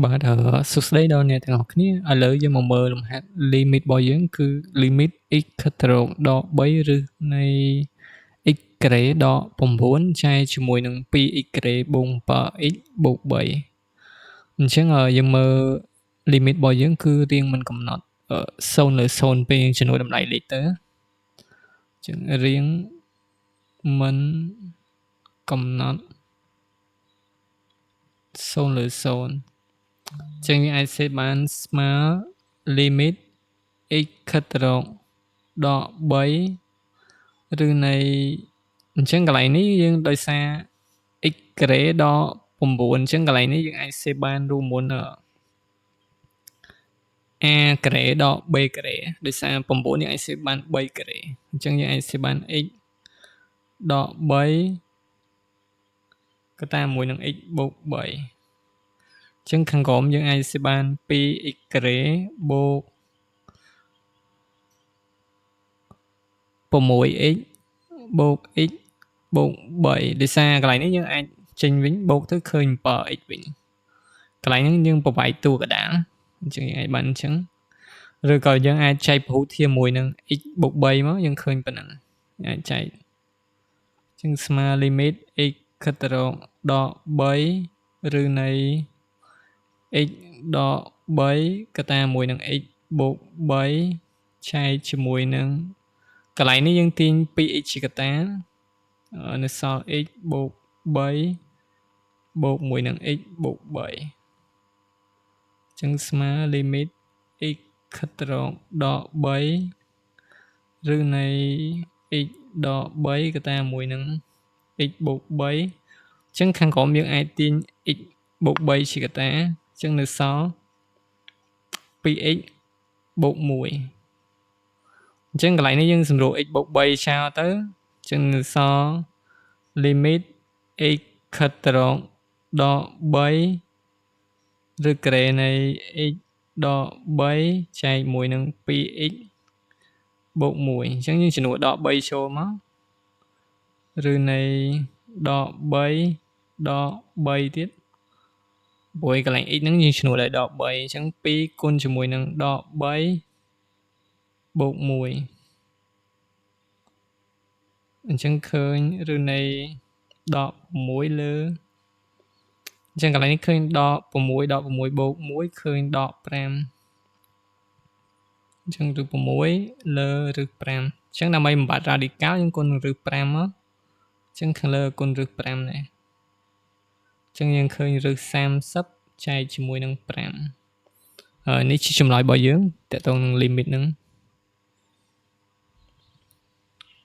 បាទសួស្តីដល់អ្នកទាំងអស់គ្នាឥឡូវយើងមកមើលលំហាត់ limit របស់យើងគឺ limit x ខិតទៅរកដក3ឬនៃ x ការ៉េដក9ចែកជាមួយនឹង 2x ការ៉េបូក 7x បូក3អញ្ចឹងយើងមើល limit របស់យើងគឺរាងមិនកំណត់0លើ0ពេលយើងចំនួនតម្លៃលេខទៅអញ្ចឹងរាងមិនកំណត់0លើ0ចឹងយើងអាចសេបានស្មើ limit x ខិតទៅរកដក3ឬនៃអញ្ចឹងកន្លែងនេះយើងដោយសារ x ការ៉េដក9អញ្ចឹងកន្លែងនេះយើងអាចសេបានរួមមុន a ការ៉េដក b ការ៉េដោយសារ9យើងអាចសេបាន3ការ៉េអញ្ចឹងយើងអាចសេបាន x ដក3ក៏តាមមួយនឹង x បូក3ចឹងខាងក្រោមយើងអាចសេបាន 2x ការ៉េបូក 6x បូក x បូក3ដោយសារកន្លែងនេះយើងអាចចេញវិញបូកទៅឃើញ 7x វិញកន្លែងហ្នឹងយើងប្រវាយតួកដាលអញ្ចឹងយើងអាចបានអញ្ចឹងឬក៏យើងអាចចែកពហុធាមួយនឹង x បូក3មកយើងឃើញប៉ុណ្ណឹងអាចចែកអញ្ចឹងស្មើ limit x ខិតទៅរកដក3ឬនៃ x ដក3កតាមួយនឹង x បូក3ចែកជាមួយនឹងកន្លែងនេះយើងទាញ 2x ជាកតានៅសល់ x បូក3បូកមួយនឹង x បូក3អញ្ចឹងស្មើ limit x ខិតទៅរកដក3ឬនៃ x ដក3កតាមួយនឹង x បូក3អញ្ចឹងខាងក្រោមយើងអាចទាញ x បូក3ជាកតាអញ្ចឹងនៅសល់ 2x បូក1អញ្ចឹងកន្លែងនេះយើងសម្រួល x បូក3ចោលទៅអញ្ចឹងនៅសល់ limit x ខិតទៅរកដក3ឬការ៉េនៃ x ដក3ចែកមួយនឹង 2x បូក1អញ្ចឹងយើងចំនួនដក3ចូលមកឬនៃដក3ដក3ទៀតព្រោះកន្លែង x ហ្នឹងយើងឈ្នួលឲ្យដក3អញ្ចឹង2គុណជាមួយនឹងដក3បូក1អញ្ចឹងឃើញឬនៃដក6លើអញ្ចឹងកន្លែងនេះឃើញដក6ដក6បូក1ឃើញដក5អញ្ចឹងឬ6លើឬ5អញ្ចឹងដើម្បីបំបត្តិ radical យើងគុណនឹងឬ5មកអញ្ចឹងខាងលើគុណឬ5ដែរអញ្ចឹងយើងឃើញឬ30ចែកជាមួយនឹង5ហើយនេះជាចម្លើយរបស់យើងតកតងនឹង limit ហ្នឹង។